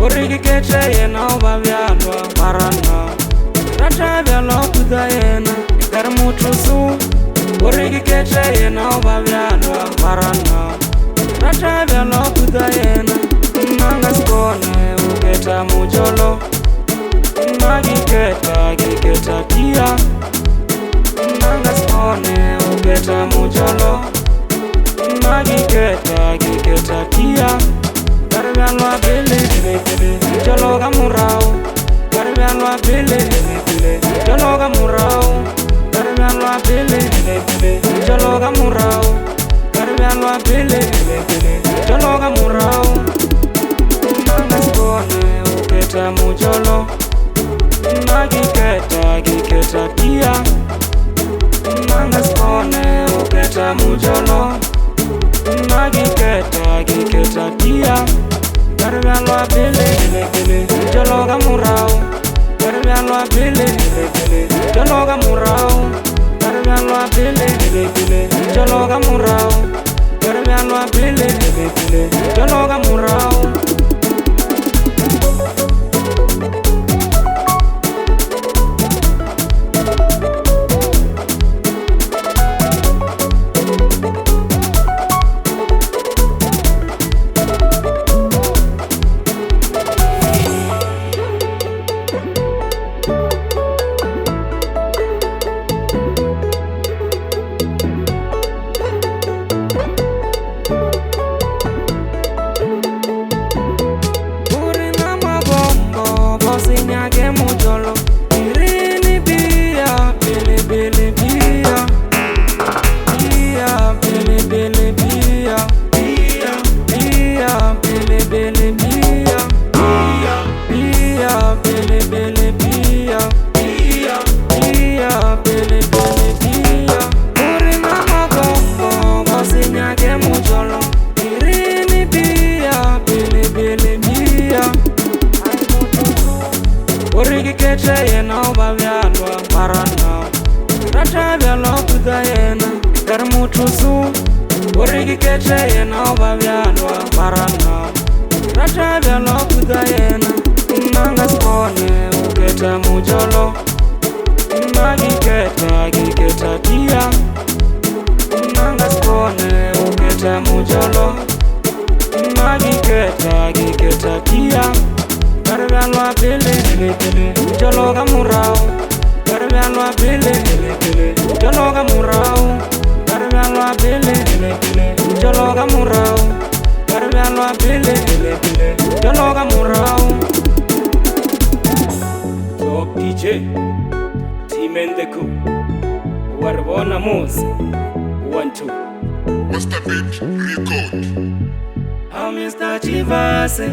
O re ke kethe yena o ba bjalwa mara nna rata bjalwa o putsa yena ka re motho so. O re ke kethe yena o ba bjalwa mara nna rata bjalwa o putsa yena. Nna nka se kgone go kgetha mojolo, nna ke kgetha ke kgetha tia. Nna nka se kgone go kgetha mojolo, nna ke kgetha ke kgetha tia. Ka re bjalwa pele mojolo ka morago, ka re bjalwa pele mojolo ka morago, ka re bjalwa pele mojolo ka morago, ka re bjalwa pele mojolo ka morago. Nna nka se kgone go kgetha mojolo, nna ke kgetha ke kgetha tia. Nna nka se kgone go kgetha mojolo, nna ke kgetha ke kgetha tia. Ka re bjalwa pele mojolo ka morago, ka re bjalwa pele mojolo ka morago, ka re bjalwa pele mojolo ka morago, ka re bjalwa pele mojolo ka morago. O re na mabombo ba se nyake mojolo, Irene bia pele pele bia, bia pele pele bia, bia bia pele pele bia, bia pele pele bia, bia bia pele pele bia. O re na mabombo ba se nyake mojolo, Irene bia pele pele bia. O re ke kethe yena o ba bjalwa mara nna rata bjalwa o putsa yena ka re motho so. O re ke kethe yena o ba bjalwa mara nna rata bjalwa o putsa yena. Nna nka se kgone go kgetha mojolo, nna ke kgetha ke kgetha tia. Nna nka se kgone go kgetha mojolo, nna ke kgetha ke kgetha tia. Ka re bjalwa pele mojolo ka morago, ka re bjalwa pele mojolo ka morago, ka re bjalwa pele mojolo ka morago, ka re bjalwa pele mojolo ka morago. Top DJ, Team and the Crew, wa re bona mose. 1 2. Mr. Beat Record. Oh, Mr. Chivase.